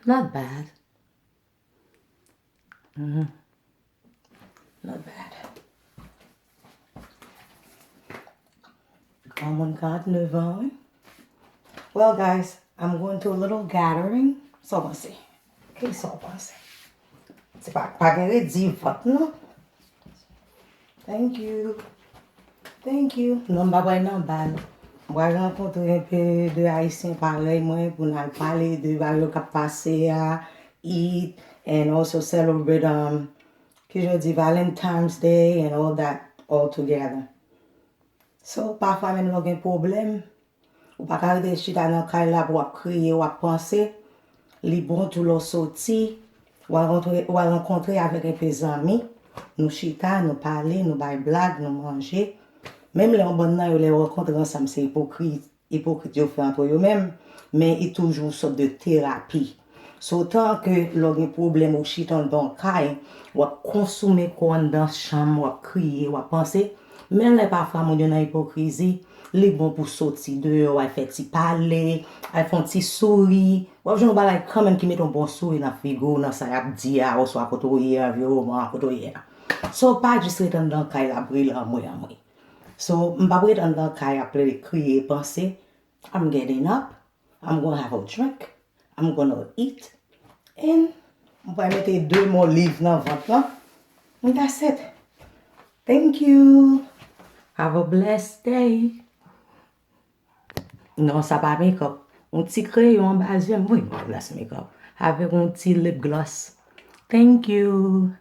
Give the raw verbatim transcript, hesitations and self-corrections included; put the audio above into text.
Not bad. Mhm. Not bad. Granmoun karannèf an, wi. Well, guys, I'm going to a little gathering. Sa w panse? Kisa w panse? Se pa, pa gen redi vant, non? Thank you. Thank you. Non, m pa pral nan bal. M pral rankontre enpe de Ayisyen parèy mwen pou n al pale de bagay yo k ap pase a, eat, and also celebrate, um, ki jan di, Valentine's Day and all that all together. So, pafwa menm lè w gen pwoblèm, ou pa ka rete chita nan kay la pou w ap kriye, w ap panse. Li bon tou lè w soti, w al rantre, w al rankontre avèk enpe zanmi. Nou chita, nou pale, nou bay blag, nou manje. Menm lè yon bann nan yo, lè yo rankontre ansanm, se ipokri-, ipokrit yo fè antre yo menm, men li toujou yon sòt de terapi. So, otan ke lè w gen pwoblèm ou chita anndan yon kay, w ap konsome kò w anndan chanm, w ap kriye, w ap panse. Menm lè pafwa moun yo nan ipokrizi, li bon pou soti deyò, al fè ti pale, al fè yon ti souri. W ap jwenn yon bagay kanmenm ki mete yon bon souri nan figi w, nan sa y ap di a, oswa kote w ye, anviwònman an, kote w ye a. So, pa jis ret anndan kay la ap rele anmwe, anmwe. So, m p ap ret anndan kay ap plede kriye, panse. I'm getting up. I'm gonna have a drink. I'm gonna eat. And m pral mete de mo liv nan vant lan. And that's it. Thank you. Have a blessed day. Non, sa pa makeup. Yon ti kreyon anba zye m. Wi, m pa glase makeup. Avèk yon ti lip gloss. Thank you.